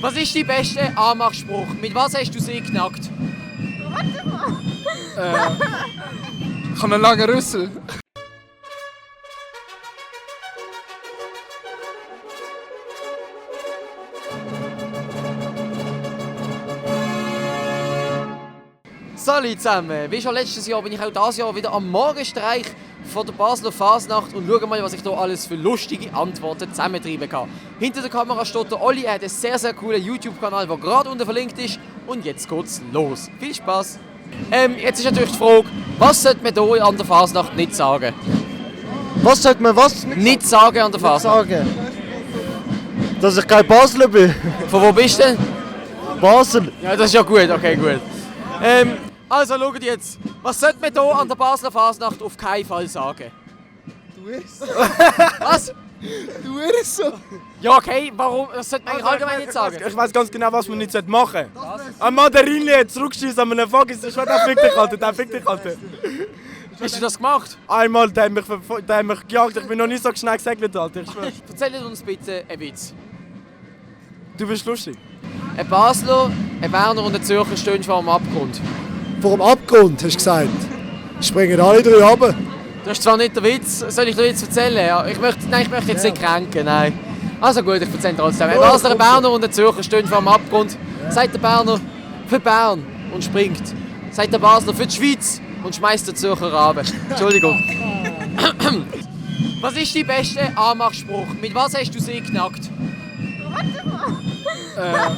Was ist dein bester Anmachspruch? Mit was hast du sie geknackt? Warte mal. Ich habe einen langen Rüssel. Salut zusammen! Wie schon letztes Jahr bin ich auch dieses Jahr wieder am Morgenstreich von der Basler Fasnacht und schau mal, was ich hier alles für lustige Antworten zusammentreiben kann. Hinter der Kamera steht der Olli, er hat einen sehr, sehr coolen YouTube-Kanal, der gerade unten verlinkt ist. Und jetzt geht's los. Viel Spaß! Jetzt ist natürlich die Frage, was sollte man hier an der Fasnacht nicht sagen? Was sollte man was Nicht sagen an der Fasnacht? sagen? Dass ich kein Basler bin. Von wo bist du denn? Basel. Ja, das ist ja gut, okay, gut. Also schaut jetzt, was sollte man hier an der Basler Fasnacht auf keinen Fall sagen? Du wirst. Was? Du wirst so. Ja, okay, warum? Das sollte man eigentlich allgemein nicht sagen. Ich weiß ganz genau, was man nicht machen sollte. Ein Mandarinli zurückschießen an einem Vogel, das ist der fick dich, Alter, der fick dich, Alter. Hast du das gemacht? Einmal, der hat mich gejagt, ich bin noch nicht so schnell gesegelt, Alter, ich schwör's. Erzähl uns bitte einen Witz. Du bist lustig. Ein Basler, ein Berner und ein Zürcher stehen vor dem Abgrund. Vor dem Abgrund, hast du gesagt. Springen alle drei runter. Das ist zwar nicht der Witz, soll ich den Witz erzählen? Ja, ich möchte jetzt nicht kränken, nein. Also gut, ich erzähle trotzdem. Ein Basler, ein Berner und ein Zürcher stehen vor dem Abgrund. Sagt der Berner für Bern und springt. Sagt der Basler für die Schweiz und schmeißt den Zürcher runter. Entschuldigung. Was ist dein bester Anmachspruch? Mit was hast du sie geknackt? Warte mal.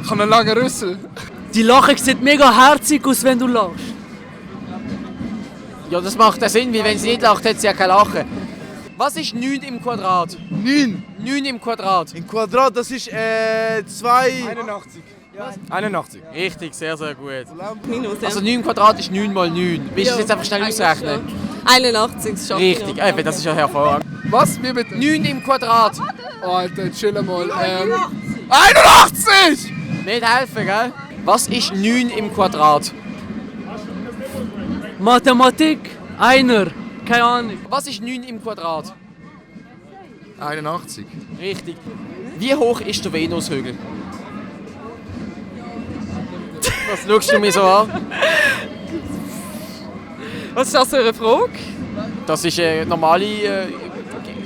Ich habe einen langen Rüssel. Die Lache sieht mega herzig aus, wenn du lachst. Ja, das macht ja Sinn, weil wenn sie nicht lacht, hat sie ja kein Lachen. Was ist 9 im Quadrat? 9 9 im Quadrat. im Quadrat, das ist 2. 81. 81. Richtig, sehr, sehr gut. Minus, ja. Also 9 im Quadrat ist 9 mal 9. Willst du das jetzt einfach schnell ausrechnen? 81, das schaffe ich Richtig, noch. eben, das ist ja hervorragend. Was? Wie bitte? 9 im Quadrat. Oh, Alter, chill mal. 81! Nicht helfen, gell? Was ist 9 im Quadrat? Mathematik, einer, keine Ahnung. Was ist 9 im Quadrat? 81. Richtig. Wie hoch ist der Venushügel? Was schaust du mir so an? Was ist das für eine Frage? Das ist eine normale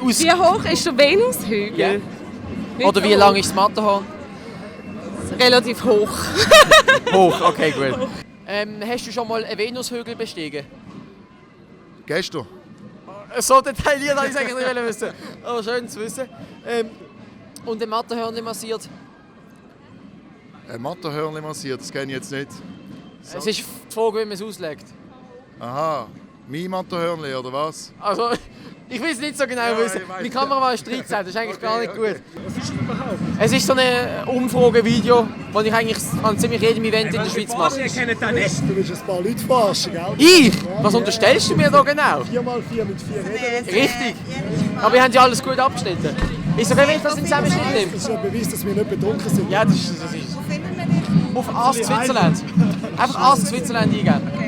Wie hoch ist der Venushügel? Ja. Oder wie lang ist das Matterhorn? Relativ hoch. Hoch, okay, gut. Hast du schon mal einen Venushügel bestiegen? Gestern. So detailliert habe ich es eigentlich nicht wissen. Aber schön zu wissen. Und ein Matterhörnchen massiert? Ein Matterhörnchen massiert, das kenne ich jetzt nicht. Es ist die Frage, wie man es auslegt. Aha, mein Matterhörnchen oder was? Also, ich will es nicht so genau wissen. Die Kamera ist 13, das ist eigentlich gar nicht gut. Was ist das überhaupt? Es ist so ein Umfragevideo, das ich eigentlich an ziemlich jedem Event in der Schweiz mache. Ihr kennt das nicht. Du willst ein paar Leute verarschen, gell? Ich? Was unterstellst du mir da genau? 4x4 mit 4 Rädern. Richtig. Aber wir haben ja alles gut abgeschnitten. Ist okay, wenn ich das in Zusammenschnitt nehme? Das ist ein Beweis, dass wir nicht betrunken sind. Ja, das ist. Auf Ask Switzerland. Einfach Ask Switzerland eingeben.